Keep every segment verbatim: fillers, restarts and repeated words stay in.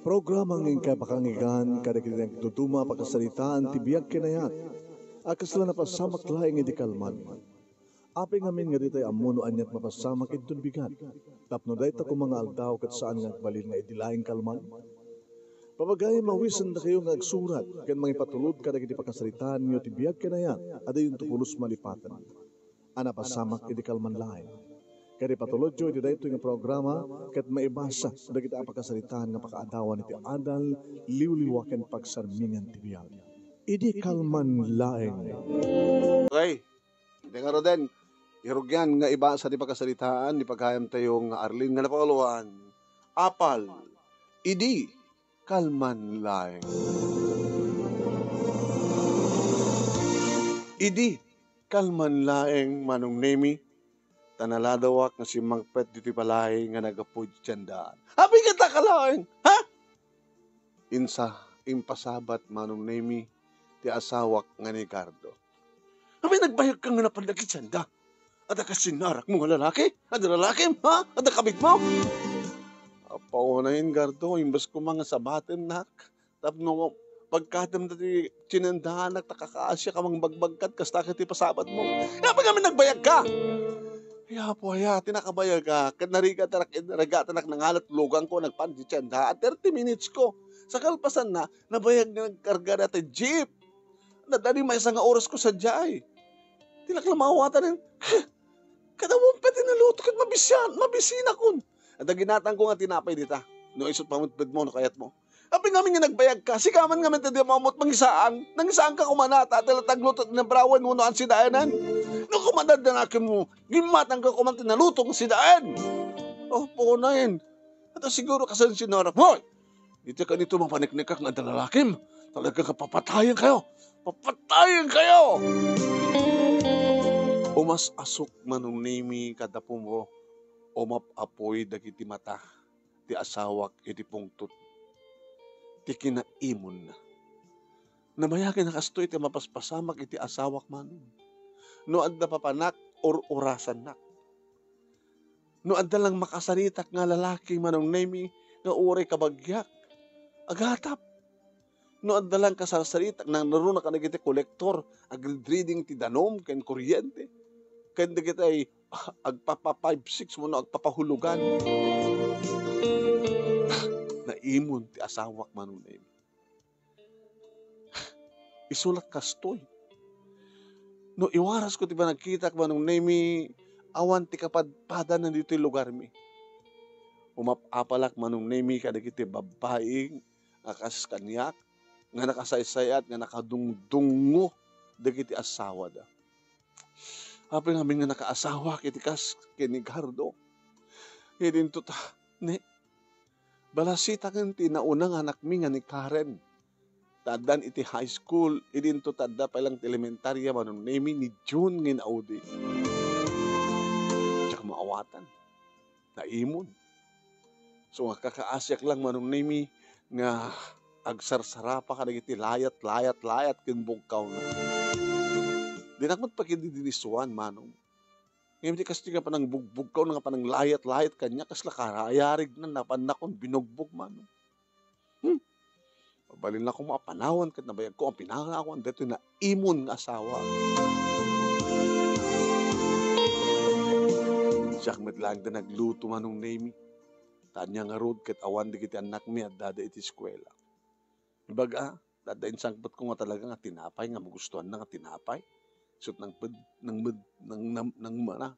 Programa nga inkay pakanggan kadagiti nagduduma a pakasaritaan ti biag ken ayat a kasla napasamak laeng idi kalman. Apay ngamin nga ditay ammo no aniat mapasamak inton bigat, tapno dayta koma nga aldaw ket saan nga agbalin nga idi laeng kalman? Papagayam, awisendakayo nga agsurat ken mangipatulod kadagiti pakasaritaanyo ti biag ken ayat a diyonto pulos malipaten a napasamak idi kalman laeng. Ket ipatulodyo iti daytoy nga programa ket maibasa dagiti a pakasaritaan nga pakaadawan iti adal, liwliwa ken pagsarmingan ti biag. Idi kalman laeng. Okay. Iti ngaruden, irugian nga ibasa ti pakasaritaan ni pagayamtayo nga Arlene nga napauluan. Apal, idi kalman laeng. Idi kalman laeng, Manong Nemi, ta naladawak nga simmangpet ditoy balay nga naggapu iti tiendaan. Apay ket daka laeng, ha? Insa, impasabat, Manong Nemi, ti asawak nga ni Gardo. Apay nagbayagka nga napan dagiti tienda? Adda kas sinnarakmo nga lalaki? Adda lalakim, ha? Adda kabitmo? Apo, unayen, Gardo, imbes koma nga sabatennak tapno pagkadem dati tinendaanak ta kakaasiak a mangbagbagkat kasta ket ti pasabatmo. Apay ngamin nagbayagka? Ay, Apo, aya, ti nakabayagak, ket narigatanak, narigatanak nangalat lugangko, nagpan ti tienda. Thirty minutes ko. Sa kalpasanna, nabayag nga nagkarga dati jeep. Nadani maysa nga oras ko sadiay. Ti nakla maawatan, kada awan pay ti naluto ket mabisian, mabisinakon. Adda ginatangko nga tinapay dita. No isut pamutpudmo no kayatmo. Apay ngamin nga nagbayagka, sika man ngamin ti di maammo't mangisaang. Nangisaangka koma nata, ti la tagluto ti nabrawen wenno ansidaenen. No koma daddanakemmo, gimmatangka koma ti naluto nga sidaen. Oh, punayen. Ata siguro kasansinara. Hoy! Iti kanito mapaniknikak nga adda lalakim, talaga nga papatayen kayo! Papatayen kayo! Umas-asok, Manong Nemi, kada pumro, umap-apoy dagiti mata ti asawak iti pungtot ti kinaimonna. Nabayagen a kastoy ti mapaspasamak iti asawak, Manong. No adda papanak, ur-urasannak. No adda lang makasaritak nga lalaki, Manong Nemi, nga uray kabagiak, agatap. No adda lang kasarsaritak, nangruna kadagiti kolektor, agreadreading ti danum ken kuryente, ken dagiti agpapa-five six wenno agpapahulugan. Naimon ti asawak, Manong Nemi. Isu la kastoy. No iwarasko ti panagkitak, Manong Nemi, awan ti kapadpadanna ditoy lugarmi. Umap-apalak, Manong Nemi, kadagiti babbai nga kas kaniak, nga nakasaysayat, nga nakadungdungngo dagiti asawada. Apay ngamin nga nakaasawak iti kas ken ni Gardo. Idinto ta, ne, balasitaken ti nauna nga anakmi nga ni Karen. Ta addan iti high school, idinto ta adda pay lang ti elementarya, Manong Nemi, ni June nga inaudi. Diak maawatan. Naimon. So, nga kakaasiak lang, Manong Nemi, nga agsarsarapa kadagiti layat, layat, layat ken bugkawna. Dinak met pagididinisuan, Manong. Ngem ti kastoy nga panangbugbugkawna nga pananglayat-layat kaniak, kasla karayarigna, napannakon binugbog, Manong. Hmm. Mabalinakon a panawen ket nabayagko a pinangawan daytoy naimon nga asawa. Siak met laeng ti nagluto, Manong Nemi. Ta ania ngarud ket awan dagiti annakmi adda iti eskuela. Ibaga, adda insangpetko nga talaga nga tinapay nga magustuanna nga tinapay. Isut' nangped-, nangmed-, nang-, nang-, nangmana.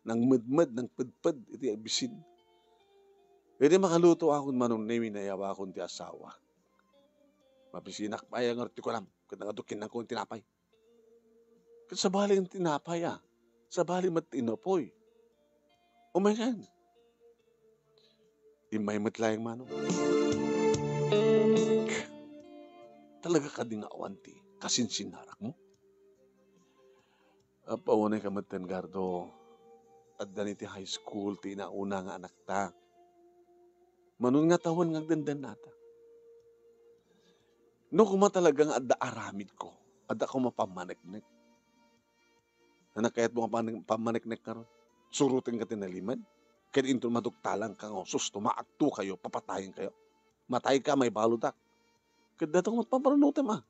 Nangmedmed, nangpedped iti bisin. Idi makaluto akon, Manong Nemi, nayawakon ti asawa. Mabisinak pay ngarud ti kunam, ket nangadu kinnanko ti tinapay. Ket sabali ti tinapay, a. Sabali met ti inapoy. Umayen. Immay met laeng, Manong. Talaga kadi nga awan ti kasinsinnarakmo? Apo, unay ka metten, Gardo. Addan iti high school ti inauna nga anakta. Manong nga tawen nga agdendennata. No koma talaga nga adda aramidko, adda koma pammaneknek. Ania kayatmo nga pammanek-, pammaneknek ngarud? Surotenka ti nalimed? Ken inton maduktalangka nga sus, tumaakto kayo, papatayen kayo. Matayka, maibaludak. Ket dayta met pampanunotem, a.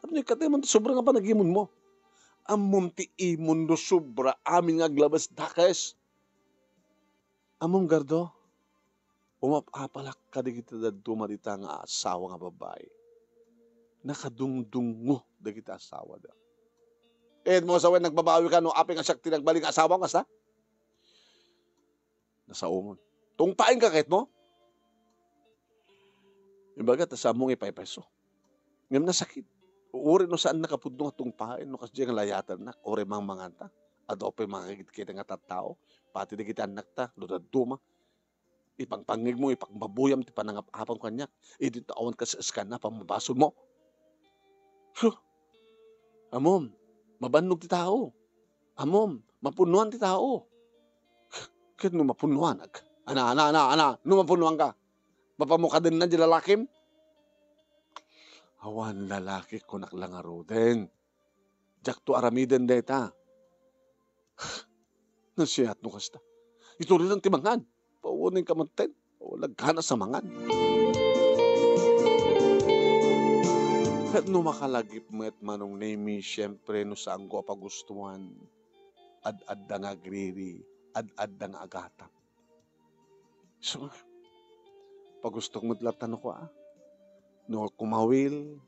Tapno ikkatem ti sobra nga panagimonmo. Ammom ti imon no sobra amin nga aglabas dakes. Ammom, Gardo, umap-apalak kadagiti dadduma dita nga asawa nga babbai. Nakadungdungngo dagiti asawada. Ket mo sawen, nagbabawika no apay nga siak ti nagbalin nga asawa, kasta? Nasaomon. Tungpaenka, ket mo? Ibaga ta saanmo nga ipaypayso. Ngem nasakit. Uray no saannak a pudno nga tungpaen, no kasdiay nga layatennak, uray mangmanganta. Adu pay makakit-kita nga tattao, pati dagiti annakta, no dadduma. Ipangpangngegmo, ipagmabuyam ti panangap-apam kaniak, idi ta awan kas-, kaskan a pammabasolmo. Huh! Ammom, mabannog ti tao. Ammom, mapunnoan ti tao. Ket no mapunnoanak, ana, ana, ana, ana, no mapunnoanka, mapamukadenna di lalakim? Awan lalaki, kunak la ngaruden. Diakto aramiden dayta. Nasiat no kasta. Ituridan ti mangan. Paunay ka metten. Wala ganas a mangan. Ket no makalagip met, Manong Nemi, siempre, no saanko a pagustuan, ad-adda nga agriri, ad-adda nga agatap. So, pagustok met latta no kua. No kumawil,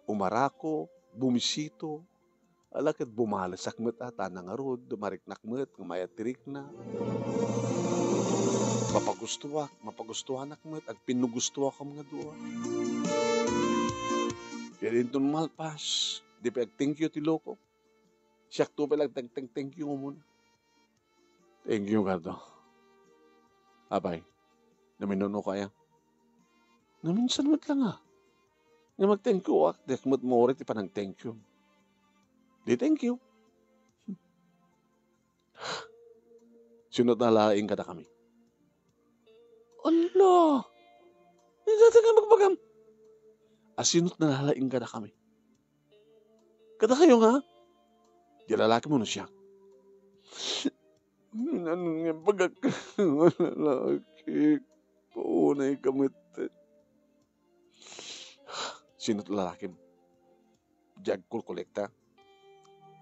umarako, bumisito, ala ket bumalesak met a, ta nangarud, mariknak met nga mayat ti rikna. Mapagustuak, mapagustuanak met, agpinnugustuakam nga dua. Ket inton malpas, di pay ag-thank you ti loko. Siak to pay la ag-thank, thank, thank you nga umuna. Thank you, Gardo. Apay, naminunoka aya? Naminsan met la nga. Nga mag-thank you ak, diak met mauray ti panag-thank you. Di thank you. Sino ti nalalaing kadakami? Ala! Dayta nga ibagbagam. A sino ti nalalaing kadakami? Kadakayo nga? Di lalaki mo no siak. Ano nga bagak lalaki? Paunay ka met. Sino ti lalakim? Diay agkolkolekta.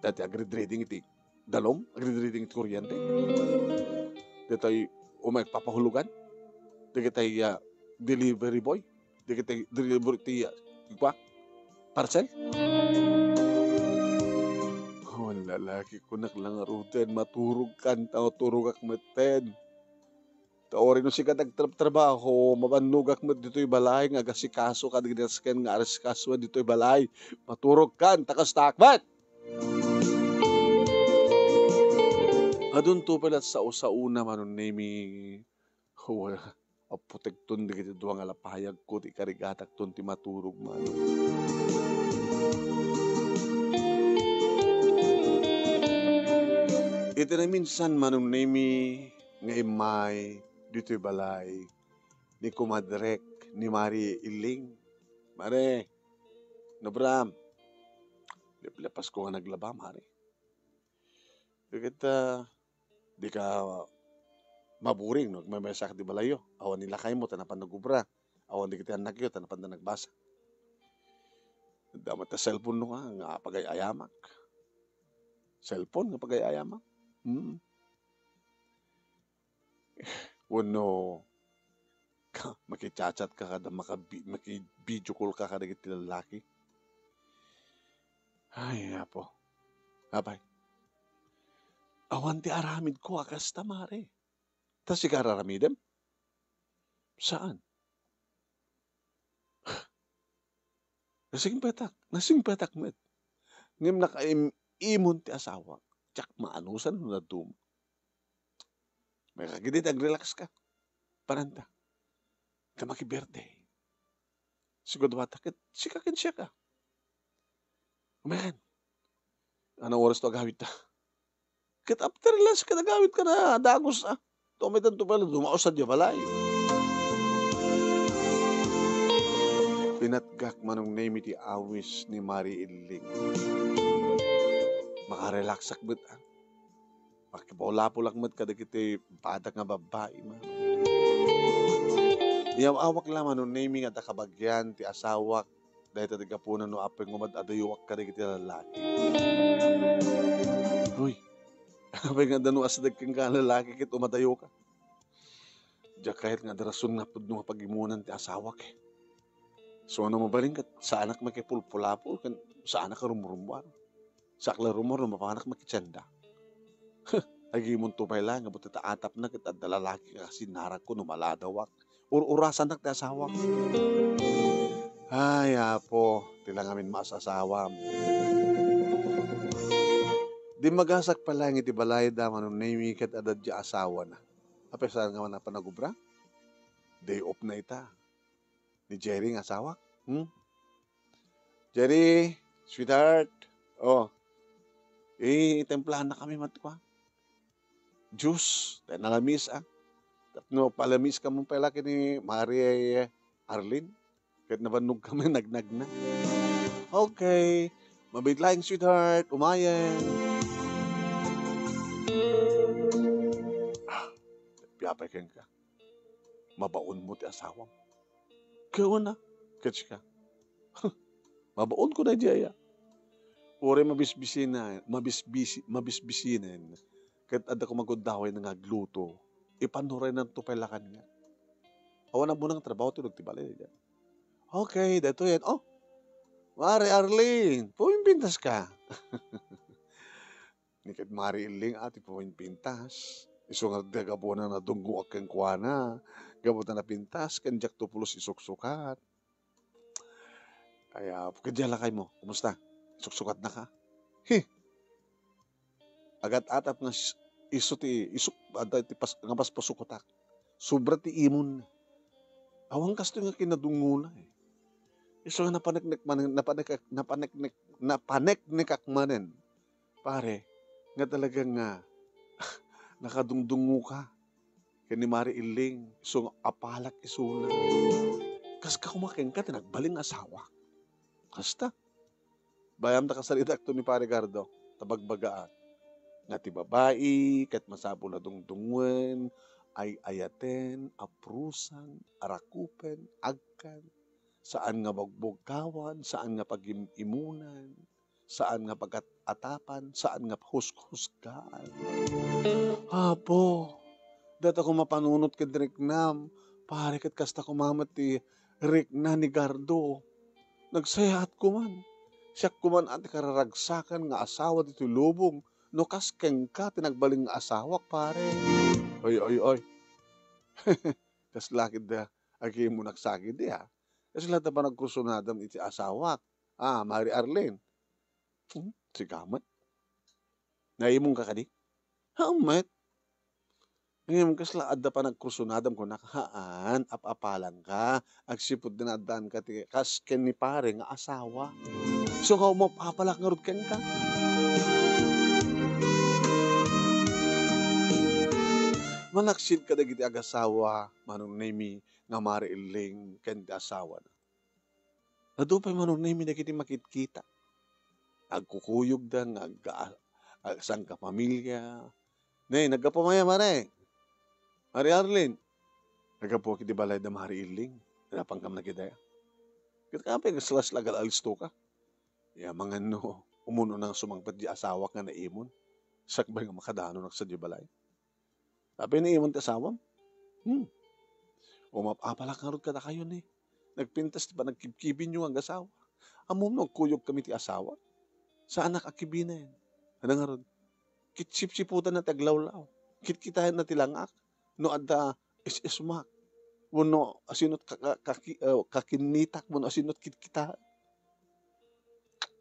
Dayta agread-reading iti dalom, agread-reading iti kuryente. Dayta umay agpapahulugan. Dagiti, ah, delivery boy. Dagiti delivery ti, ah, kua, parcel. Oh, lalaki, kunak la ngaruden, maturogkan, ta maturogak metten. Ta uray no sika ti agtrabtrabaho, mabannogak met ditoy balay nga agasikaso kadagiti nasken nga agasikasoen ditoy balay. Maturogkan, ta kastaak met. Adunto pay la ti sao-saona, Manong Nemi. Apo, tekton dagiti dua nga lapayagko ti ikarigatakton ti maturog, Manong. Iti naminsan, Manong Nemi, nga immay ditoy balay ni kumadrek ni Mari Iling. Mare, nubram. Lepas ko nga naglaba, Mare. Ket, ah, dika maburing no agmaymaysaak ti balayyo. Awan ni lakaymo ta napan nagubra. Awan dagiti annakyo ta napanda nagbasa. Adda met ta cellphone no nga, nga pagay-ayamak. Cellphone nga pagay-ayamak. Hmm. Wenno, ka-, makichat-chat ka kada makabi-, maki-video call ka kadagiti lalaki. Ay, Apo. Apay. Awan ti aramidko a kasta, Mare. Ta sika ar-aramidem? Saan? Nasingpetak. Nasingpetak met. Ngem nakaim-, imon ti asawak. Diak maanusan no dadduma. Makakita ti agrelax ka. Paranta. Ta maki-birthday. Siguraduata ket sika ken siaka. Umayan. Ano oras to agawid ta? Ket after lunch ket agawid ka na, dagus, a. Tumitan to pala, dumaos sa diay balay. Pinatgak, Manong Nemi, ti awis ni Mari Illing. Makarelaksak met, a. Makipaulapolak met kadagiti badak nga babbai, ma. Iyaw-awak la, Manong Nemy, nga adda kabagian ti asawak. Dayta ti gapuna no apay nga umad-adayuak kadagiti lalaki. Uy, apay nga adda no asideg kenka a lalaki ket umadayuka? Diak kayat nga adda rason nga pudno nga pag-imunan ti asawak, eh. So, no mabalin ket saanak makipulpulapol ken saanak a rumrummuar. Sakla rumor no mapanak makitienda. Agimonto pay laeng nga buti ta atapna ket adda lalaki nga kasinaragko no maladawak. Ur-urasannak ti asawak. Ay, Apo, ti la ngamin maas-asawam. Dimmagasak pay laeng iti balayda, Manong Nemy, ket adda diay asawana. Apay saan nga manang panagubra? Day off na ita. Ni Jerry nga asawak. Hmm? Jerry, sweetheart. Oh. Eh, itemplahan na kami mat kua. Juice. Tayo nalamis, ah. Tapno palamiskam pay la ken ni Mari Arlene. Ket nabannogkami nagnagna. Okay. Mabiit laeng, sweetheart. Umayen. Ah, piapay kenka. Mabaonmo ti asawam. Ket kuna, ket sika. Mabaonko daydiay, a. Uray mabisbisina-, mabisbisi-, mabisbisinen. Ket adda koma gundawayna nga agluto. Ipanuraynanto pay la kaniak. Awan ammo nga trabaho ti ulog ti balay, daydiay. Okay, daytoyen. Oh, Mari Arlene, pumimpintaska. Ni ket Mari Illing a ti pumimpintas. Isu nga ti gapuna nadunggoak kenkuana. Gapu ta napintas ken diakto pulos isuksukat. Ay, ah, ket diay lakaymo, kumusta? Isuksukatnaka? He! Agat-atap nga s-, isu ti, isu, adda ti pas-, nga paspasakutak. Sobra ti imon. Awan kastoy nga kinadungngona, eh. Isu nga napaneknek manen, napanek-, napaneknek, napaneknekak manen, pare, nga talagang, ah, nakadungdungngoka ken ni Mari Illing, isu nga apalak isuna. Kaska koma kenka ti nagbalin nga asawa. Kasta. Bayam ta kasaritakto ni Pare Gardo, ta bagbagaak nga ti babai ket masapul a dungdungngen, ay-ayaten, aprusan, arakupen, agkan, saan nga bagbugkawan, saan nga pagim-imunan, saan nga pagat-atapan, saan nga husghusgaan. Apo, dayta koma panunot ken riknam, pare, ket kasta koma met ti rikna ni Gardo. Nagsayaatko man. Siak koma ti kararagsakan nga asawa ditoy lubong no kas kenka ti nagbalin nga asawak, pare. Oy, oy, oy. Kasla ketdi, agimon agsakit, a. Kasla ta panagkursunadam iti asawak. Ah, Mari Arlene. Hmm, sika met. Naimonka kadi? Haan met. Ngem kasla adda panagkursunadam kunak, haan, ap-apalangka, agsipud nga addaanka ti kas ken ni pare nga asawa. Isu nga umap-apalak ngarud kenka. Malaksid kadagiti agasawa, Manong Nemy, nga Mari Illing ken ti asawana. Adu pay Manong Nemy dagiti makitkita. Agkukuyogda nga agga-, ag-, sangkapamilya. Ne, naggapu manen, Mare. Mari Arlene. Naggapuak iti balayda Mari Illing. Napankam na kita, ya. Ket apay, kasla-sla nga alistoka. Ya, mangan no, umuna nga sumangpet diay asawak nga naimon. Sakbay nga makadanon sadiay balay. Apay naimon ti asawam? Hmm. Umap-apalak ngarud kadakayo ni. Nagpintas ti panagkibkibinyo nga agasawa. Ammom no agkuyogkami ti asawa? Saanak a kibinen. Ania ngarud? Kitsipsiputanna ti aglawlaw. Kitkitaenna ti langak. No adda is-ismak. Wenno asino ka-, ka-, kaki-, eh, kakinnitak, wenno asino kitkitaen.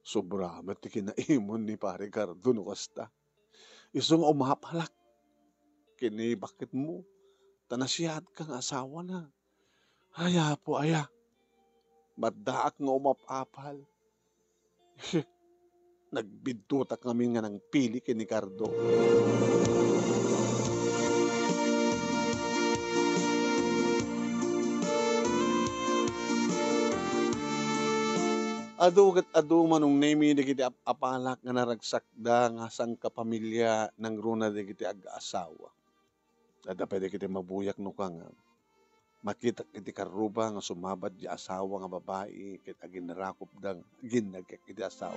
Sobra met ti kinaimon ni Pare Gardo no kasta. Isu nga umapalak ken ni baketmo, ta nasiatka nga asawana. Ay, Apo, aya. Maddaak nga umap-apal. Nagbiddutak ngamin nga nangpili ken ni Gardo. Adu ket adu, Manong Nemy, dagiti ap-, apalak nga naragsakda nga sangkapamilya nangruna dagiti ag-asawa. Adda pay dagiti mabuyak no ka nga Makitak iti karruba nga sumabat di asawa nga babai ket aginrakopda nga aginnagek iti asawa.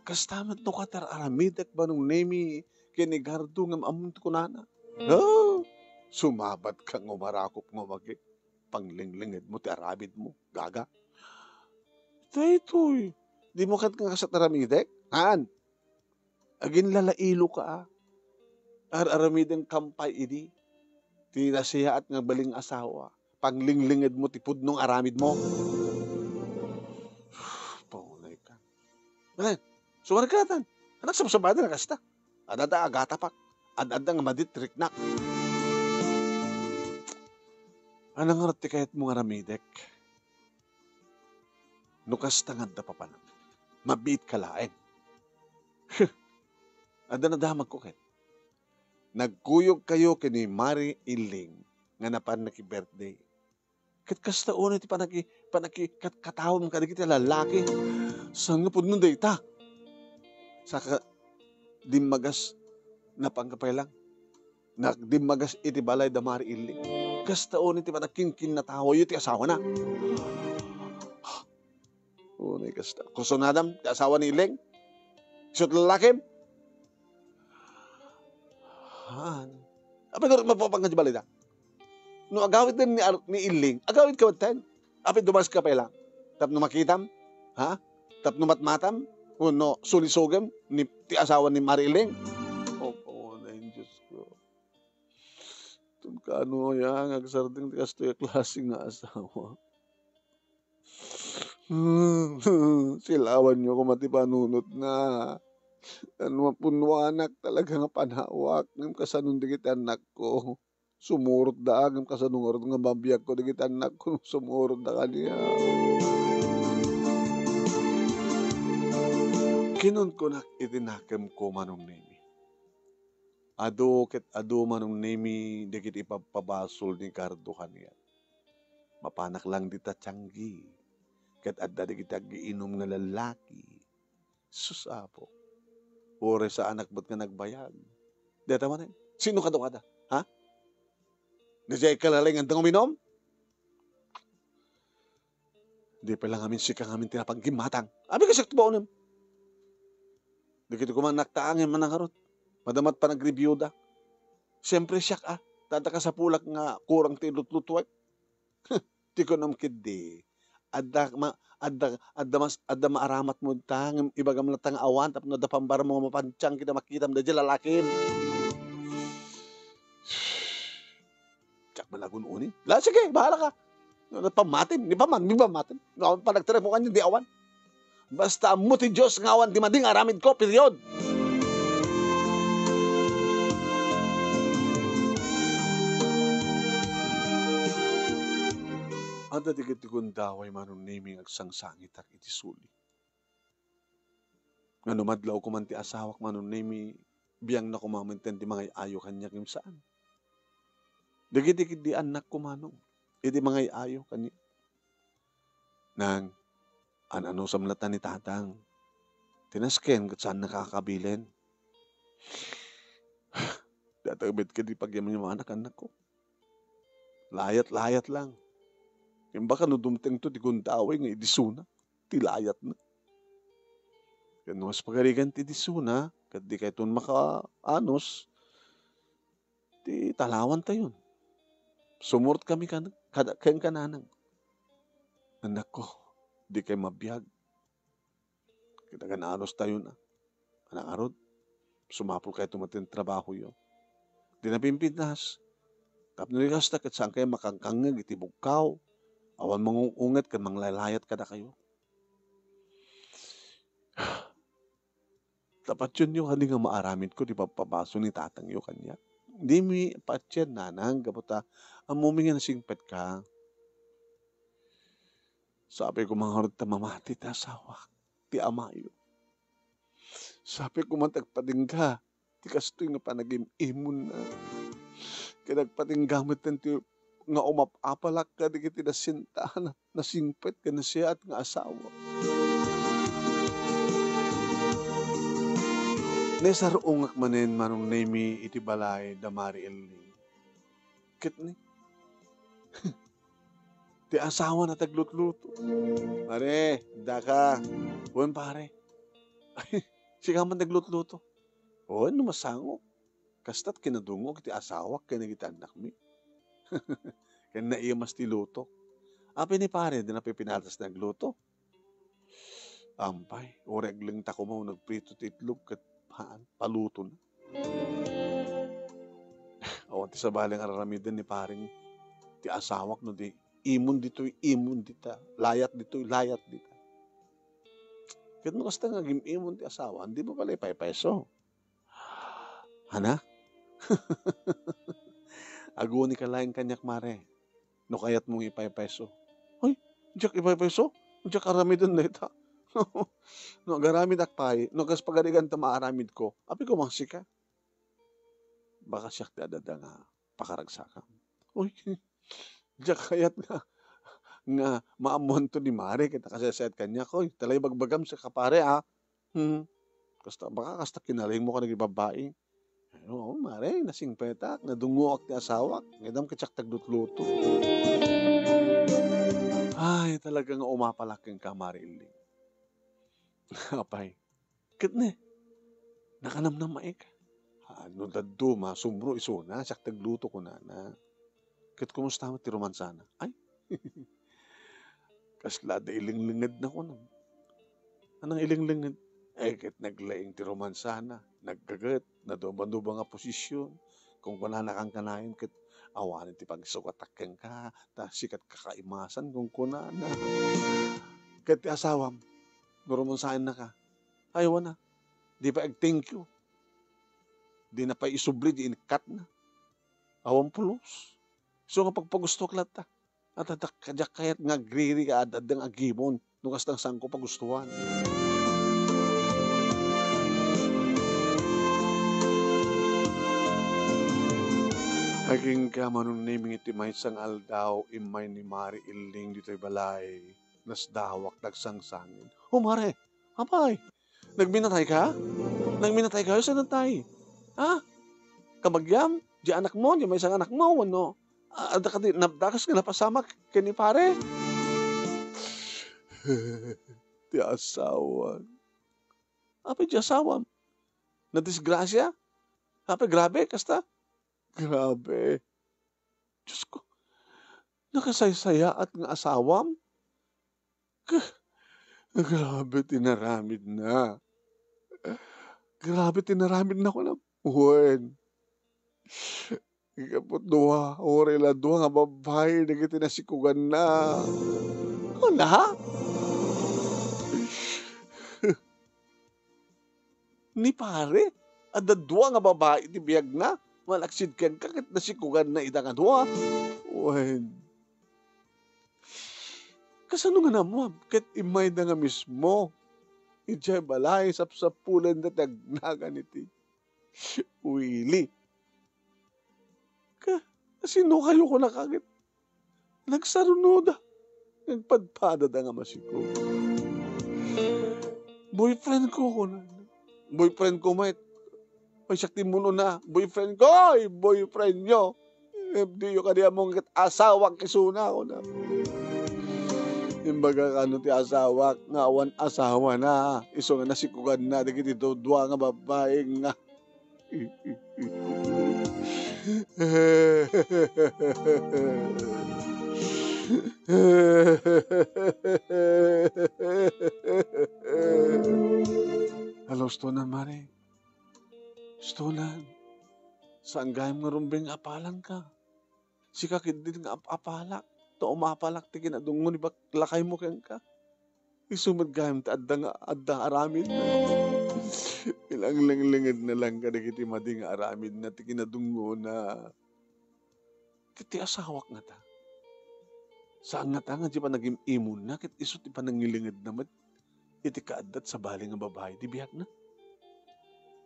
Kasta met no kaar-aramidek, Manong Nemi, ken ni Gardo ngem ammom ti kunana. Oh, sumabat ka nga umarakop nga umagi. Panglinglinged mo ti aramid mo, gaga. Daytoy, di mo ket nga kasat aramidek? Haan. Aginlalailoka, a. Ar-aramidem kampay idi. Ti nasayaat nga baling asawa. Panglinglinged mo ti pudno nga aramid mo. Paunay ka. Alen, sumarek ka natan. Anak, sabsabada na kasta. Ad-adda agatapak. Ad-adda nga maditriknak. Ania ngarud ti kayatmo nga aramidek? No kasta nga adda papanam, mabiit ka laeng. Adda nadamagko ket. Nagkuyogkayo ken ni Mari Illing nga napan naki-birthday. Ket kasta unay ti panaki-, panaki-, kat-, katawem kadagiti lalaki. Saan nga pudno dayta? Saka dimmagas, napan ka pay lang. Nagdimmagas iti balay da Mari Illing. Kasta unay ti panagkinkinnatawayo ti asawana. Unay kasta. Kusunadam ti asawa ni Illing? Isu ti lalakim? Haan. Apay ngarud mapapangan ti balay da? No agawid ni Ar-, ni Illing, agawid ka met ten. Apay dumas ka pay lang. Tapno makitam? Ha? Tapno matmatam? Wenno sulisogem ni, ti asawa ni Mari Illing? Opo, Diyos ko. Tun kano aya nga agsardeng ti kastoy a klase nga asawa? Silawanyo koma ti panunotna. Ano, mapunnoanak talaga nga panawak ngem kasano dagiti annakko? Sumurotda ngem kasano ngarud nga mabiagko dagiti annakko no sumurotda kaniak? Kinunkunak iti nakemko, Manong Nemi. Adu ket adu, Manong Nemi, dagiti ipabpabasol ni Gardo kaniak. Mapanak lang dita tianggi, ket adda dagiti agiinum nga lallaki. Sus, Apo. Uray saanak met nga nagbayag. Dayta manen, sino kadakuada? Ha? Daydiay kalalainganda nga uminum? Di pay lang amin sika ngamin ti napaggimatang. Abi, kasiak ti baonem. Dagiti koma annakta ngem manangarud. Madama ti panagreviewda. Siempre, siak, a. Ta adda kasapulak nga kurang ti lutlutuek. Ti kunam ketdi, adda ma-, adda, adda mas-, adda maaramatmo ita, ngem ibagam latta nga awan tapno adda pambarmo nga mapantiang ket makitam daydiay lalakim. Diak man agun-uni. La, sige, bahala ka. No, pamatim, ni paman, ni pamatim. No, awan panagtirek mo kanyan, di awan. Basta ammo ti Dios nga awan ti madi nga aramidko, period. Adda dagiti gundaway, Manong Nemi, nga agsangsangitak iti suli. Nga no madlawko man ti asawak, Manong Nemi, biangna koma met ti mangay-ayo kaniak ngem saan. Dagiti ketdi annakko, Manong, iti mangay-ayo kaniak. Nang, an-anusam latta ni Tatang. Ti nasken ket saannaka a kabilen. Dayta met ketdi pagyaman-yamanak, annakko. Layat-layat lang. Ngem baka no dumtengto ti gundaway nga idisuna, ti layatna. Ket no mas pagarigan ti disuna, ket dikayton makaanus, ti talawantayon. Sumurotkami kan-, kada-, kenka, Nanang. Annakko, dikay mabiag. Ket agan-anustayon a. Nangarud, sumapulkayto met ti trabahoyo. Di napimpintas. Tapno di kasta, ket saankayo makangkangngeg iti bugkaw. Awan mangung-unget ken manglaylayat kadakayo. Ta pationyo kadi nga maaramidko ti pabpabasol ni tatangyo kaniak? Dimi patien, Nanang, gapu ta ammomi nga nasingpetka. Sapay koma ngarud ta mamati ti asawak, ti amayo. Sapay koma ta agpatingga ti kastoy nga panagim-imonna. Ket agpatingga met ti nga umap-apalak kadagiti nasinta, nasingpet ken nasayaat nga asawa. Naisar-ongak manen, Manong Nemi, iti balay da Mari Elni. Ket ni, Ti asawana ti aglutluto. "Pare, daka." "Wen, pare." "Ay, sika man ti aglutluto." "Wen, no masango. Kasta't kinadungok iti asawak ken dagiti annakmi." Ken naimas ti luto. Apay ni pare, dina pay pinatas nga agluto? Ampay, uray aglengta koma wenno agprito ti itlog ket paan, palutona. Awan ti sabali nga ar-aramiden ni paring ti asawak no di imon ditoy, imon dita, layat ditoy, layat dita. Ket no kasta nga agim-imon ti asawa, di mo pala ipaypayso. Ana? Aguni ka laeng kaniak, mare, no kayatmo nga ipaypayso. Ay, diak ipaypayso? Diak aramiden dayta. No agaramidak pay, no kas pagarigan ta maaramidko, apay koma sika? Baka siak ti adda nga pakaragsakam. Uy, diak kayat nga, nga maammoanto ni mare ket nakasaysayaat kaniak. Uy, ta la ibagbagam sika, pare, a. Hmm. Kasta, baka kasta kinaringmo kadagiti babbai. Ay, oo, mare, nasingpetak, nadungoak ti asawak. Ngem ket siak ti aglutluto. Ay, talaga nga umapalak kenka, Mare Illing. Apay, ket ne, nakanamnamaek. Ah, no dadduma, sumro isuna, siak ti agluto, kunana. Ket kumusta met ti romansana? Ay, kasla adda ilinglingedna, kunam. Anang ilinglinged? Eh, ket naglaing ti romansana. Naggaget, nadubaduba nga posisyon. Kunkunana kankanayon ket awanen ti pagsugatak kenka, ta sika ti kakaimasan, kunkunana. Ket ti asawam, no rumansayennaka, ay, wana, di pay ag-thank you. Dina pay isubli di inikkatna. Awan pulos. Isu nga pagpagustoak latta. At adda, diak kayat nga agriri nga ad-, adda nga agimon no kasta nga saanko pagustuhan. Agingga, Manong Neming, iti maysa nga aldaw, immay ni Mari Illing ditoy balay. Nasdawak, nagsangsangin. "O, Mare, apay, nagminatayka? Nagminatayka? Saan tay? Ha? Kabagiam, di anakmo, di maysa nga anakmo, wenno, ah, adda kadi, nabdakas nga napasamak ken ni pare?" Ti asawa. Apay di asawam? Nadisgrasia? Apay grabe, kasta? Grabe. Diyos ko, nakasaysayaat nga asawam? Ka-, grabe ti naramidna. Grabe ti naramidna, kunam. Wen. Ikaput dua, uray la dua nga babbai dagiti nasikuganna. Kuna? Ni pare, adda dua nga babai ti biagna, malaksid kenka ket nasikuganna ida nga dua. Wen. Kasano nga naammuam ket immayda nga mismo idiay balay sapsapulenda ti agnagan iti Willy? Ka-, kasinokayo kunaka ket nagsarunoda, nagpadpadada nga masikog. "Boyfriend ko," kunana. "Boyfriend ko met. Pay siak ti immun-una. Boyfriend ko, oy, boyfriend nyo. Diyo kadi ammo ket asawak isuna," kuna. Imbaga kano ti asawak nga awan asawana, isu nga nasikuganna dagiti dudua nga babbai nga Hello, Stonan, Mare. Stonan, saan gayam nga rumbeng nga apalanka? Sika ketdin nga ap-apalak, ta umapalak ti kinadungngo ni bak-, lakaymo kenka. Isu met gayam ti adda nga adda aramidna. Ilanglinglinget na lang kadagiti madi nga aramidna ti kinadungngona. Ket ti asawak ngata, saan ngata nga di panagim-imonna ket isu ti panangilingedna met iti kaadda ti sabali nga babai ti biagna.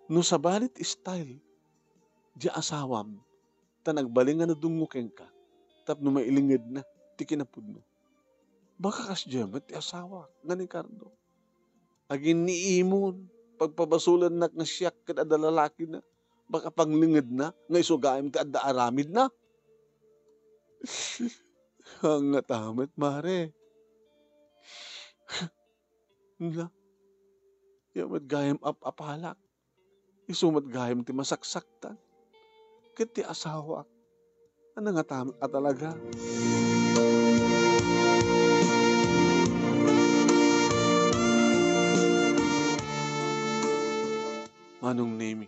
No sabali ti style ti asawam, ta nagbalin nga nadungngo kenka tapno mailingedna ti kinapudno. Baka kasdiay met ti asawak nga ni Carlo. Aginniimon, pagpabasolennak nga siak ket adda lalakina, baka panglingedna nga isu gayam ti adda aramidna. Ngata met, mare. Na, ya met gayam ap-apalak. Isu met gayam ti masaksaktan. Ket ti asawak, a nangata met a talaga. Manong Nemi,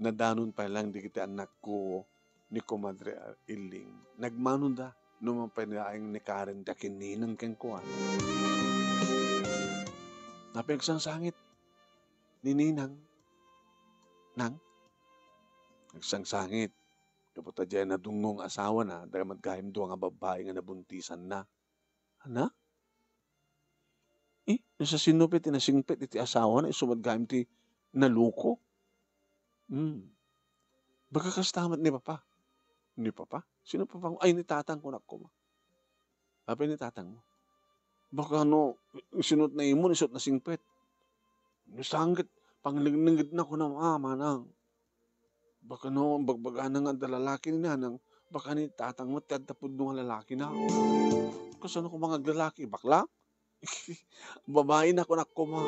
nadanon pay laeng dagiti annakko ni Komadre Ar-, Illing. Nagmanoda no mapay laeng ni Karen da ken Ninang kenkuana. Napigsangsangit ni Ninang. Nang? Nagsangsangit. Gapu ta diay nadungngong asawana, dagiti gayam dua nga babbai nga nabuntisanna. Ana? Eh, no sa sino pay ti nasingpet iti asawana, isu met gayam ti naluko? Hmm. Baga kasta met ni Papa. Ni Papa? Sino Papa? Ay, ni Tatang, kunak koma. Apay ni Tatang mo? Baka no, isunot na imon, isunot na singpet. No sangget, pangnengnengedna, kuna, ah, manang. Baka no, bagbagana nga adda lalaki ni nanang, baka ni Tatang mo, ti adda pudno nga lalaki na. Kasano ko mga aglalaki? Bakla? Babae na, kunak koma.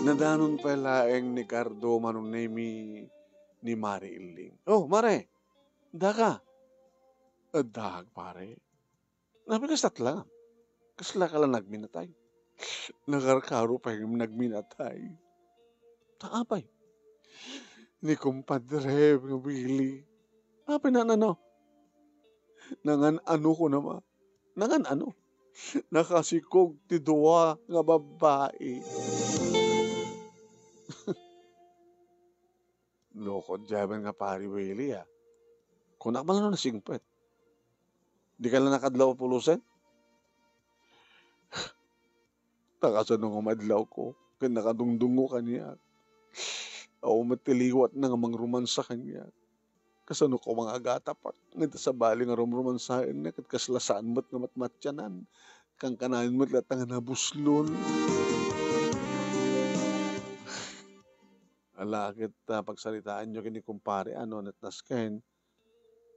Nadanon pay laeng ni Cardo, Manong Nemi, ni Mare Illing. Oh, Mare, daka. Addaak, pare. Napay kasta't lang. Kasla ka lang nagminatay. Nakarkaro pay nga nagminatay. Ta apay? Ni kumpadre nga Willie. Apay nanano? Nangan-ano ko naman. Nangan-ano? Nakasikog ti dua nga babbai. Lukot diay met nga Pari Willie, ah. Kunak man no nasingpet. Di ka lang nakadlaw a pulusen? Ta kasano nga madlaw ko? Ken nakadungdungo kaniak. Awan met ti liwatna nga mangrumansa kaniak. Kasano ko nga agatapak? Ngem ta sabali nga rumrumansaenna, ket kasla saan met nga matmatianan. Kankanayon met latta nga nabuslon. Ala, ket, ah, pagsaritaanyo ken ni kumpare, ano, natnasken.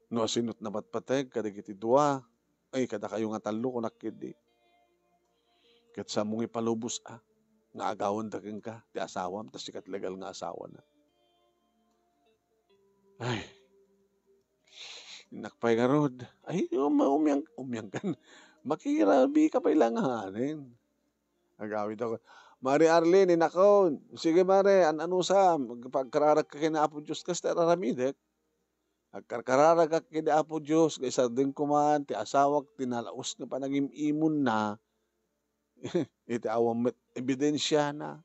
No, asino ti napatpateg kadagiti dua? Ay, kadakayo nga tallo, kunak ketdi. Ket saanmo nga ipalubos, ah, nga agawenda kenka ti asawam, ta sika ti legal nga asawana. Ay, innak pay ngarud. Ay, um-, umiang-, umiangkan. Makirabika pay lang hanin. Agawid ako. Mare Arlene, inakon. Sige, Mare, an-anusam. Agkarkararagka ken Apo Dios, kasta ar-aramidek. Agkarkararagak ken Apo Dios, nga isardengko man ti asawak ti nalaus nga panagim-imonna iti awan met ebidensiana.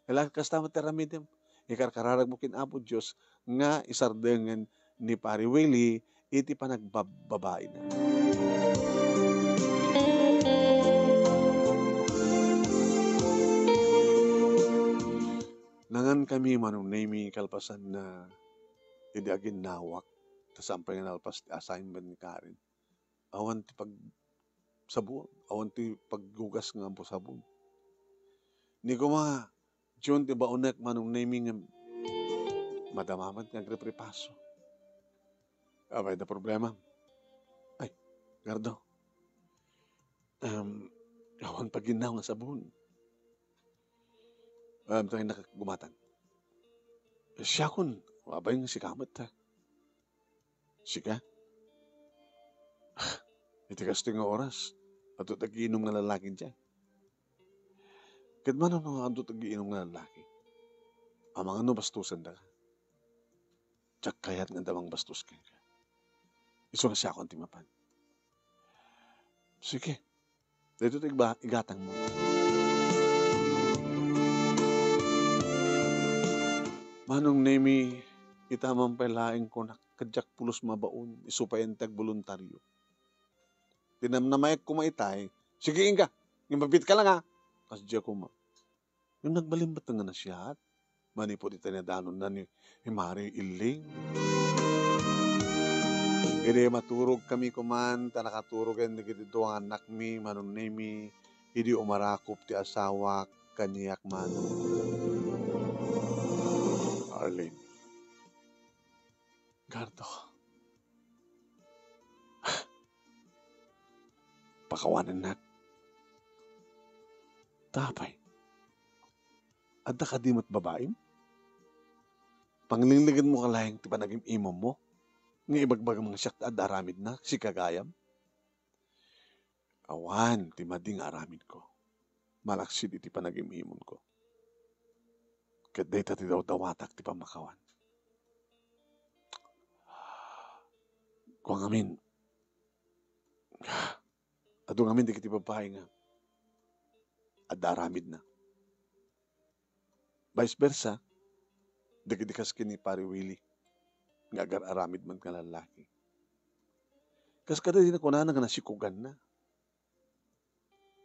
Kailangan kasta met ti aramidem. Ikarkararagmo ken Apo Dios nga isardengen ni Pari Willie iti panagbabbabaina. Nangankami, Manong Nemi, kalpasanna, idi aginnawak, ta saan pay nga nalpas ti assignment ni Karen. Awan ti pagsabon, awan ti paggugas nga ampo sabon. Ni kuma, June ti baonek, Manong Nemi, ngem madama met nga agripripaso. Apay da problema? Ay, Gardo. Em, awan paginnaw nga sabon. Em, tayo nakagumatan. Siakon, abay nga sika met, ha? Sika? Iti kastoy nga oras, adto't agiinum nga lalaki diay. Ket mano no adto't agiinum nga lalaki? Amangan no bastosendaka. Diak kayat nga adda mangbastos kenka. Isu nga siakon ti mapan. Sige. Daytoy ti igba-, igatangmo. Manong Nemi, ita man pay laeng kunak, ket diak pulos mabaon, isu pay ti agboluntario. Tinamnamaek koma itay, sige, inka, ngem mabiit ka lang, ha? Kasdiay koma. Ngem nagbalin met nga nasiat manipud iti nadanonna ni, ni Mare Illing. Idi maturogkami koman, ta nakaturogen dagiti dua nga annakmi, Manong Nemi, idi umarakop ti asawak kaniak, Manong Arlene. Gardo, pakawanennak. Ta apay? Adda kadi met babaim? Panglinglegenmo ka laeng ti panagim-imummo nga ibagbagam nga siak ti adda aramidna, sika gayam? Awan ti madi nga aramidko malaksid iti panagim-imonko. Ket dayta ti dawdawatak ti pammakawan. Kua ngamin, adu ngamin dagiti babbai nga adda aramidna. Vice versa, dagiti kas ken ni Pare Willie nga agar-aramid met nga lallaki. Kas kada dina kunana nga nasikoganna.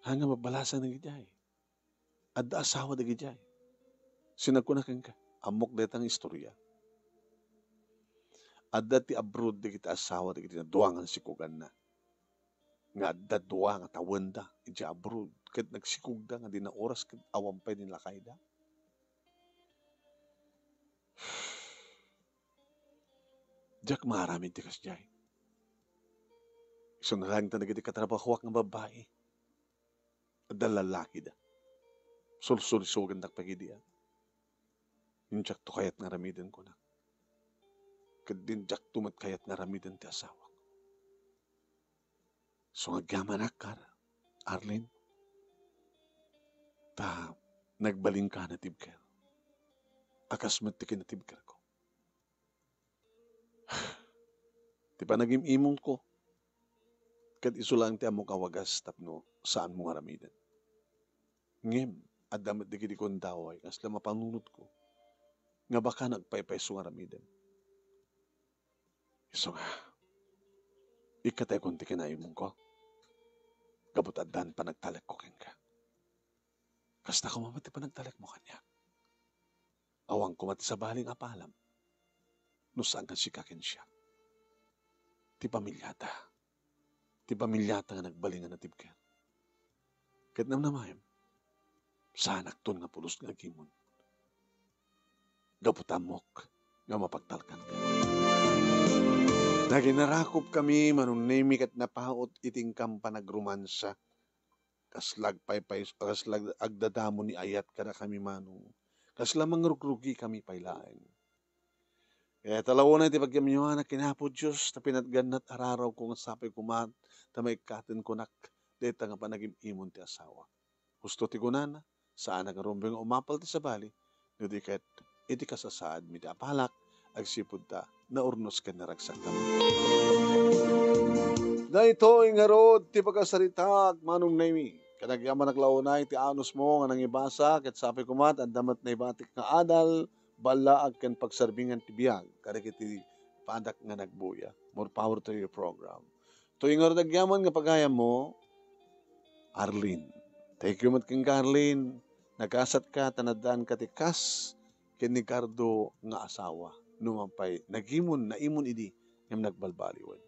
Haan nga mabbalasang dagidiay. Adda asawa dagidiay. Sinagkuna kenka, ammok dayta nga istorya. Adda ti abroad dagiti asawa dagiti dua nga nasikoganna. Nga adda dua nga tawenda idiay abroad, ket nagsikogda nga dina oras ket awan pay ni lakayda. Diak maaramid ti kasdiay. Isuna laeng ta dagiti katrabahoak nga babbai, adda lallakida. Sulsulisogendak pay idi, a. Ngem diakto kayat nga aramiden, kunak. Ket din diakto met kayat nga aramiden ti asawak. So, nga agyamanak, Kar-, Arlene, ta nagbalinka a natibker. A kas met ti kinatibkerko. Ti panagim-imonko, ket isu laeng ti ammok a wagas tapno saanmo nga aramiden. Ngem, adda met dagiti gundaway, kasla mapanunotko, nga baka nagpaypayso nga aramiden. Isu nga, ikkataykon ti kinaimonko, gapu ta addan panagtalekko kenka. Kasta koma met ti panagtalekmo kaniak. Awan koma ti sabali nga apalam no saan nga sika ken siak. Ti pamiliata. Ti pamiliata nga nagbalin nga natibker. Ket namnamaem, saanakton nga pulos nga agimon. Gapu ta ammok nga mapagtalkanka. Naginarakopkami, Manong Nemi, ket napaut iti inkam panagrumansa. Kasla agpaypay-, kasla agdadamo ni ayat kadakami, Manong. Kasla mangrugrugikami pay laeng. Ket ta laeng unay ti pagyamyaman ken Apo Dios, ta pinatgannat ararawko nga sapay koma ta maikkaten kunak dayta nga panagim-imon ti asawa. Husto ti kunana, saanak nga rumbeng nga umapal ti sabali, no di ket iti kasasaadmi ti apalak, agsipud ta naurnos ken naragsak kami. Daytoy ngarud ti pakasaritaak, Manong Nemi. Ket agyamanak la unay ti anusmo nga nangibasa, ket sapay koma ta adda met naibatik nga adal, ballaag ken pagserbingan ti biag kadagiti padak nga nagbuya. More power to your program. Toy ngarud agyaman nga pagayammo, Arlene. Thank you met kenka, Arlene. Nagasatka ta naddaanka ti kas ken ni Gardo nga asawa. Numan pay, nagimon, naimon idi ngem nagbalbaliwen.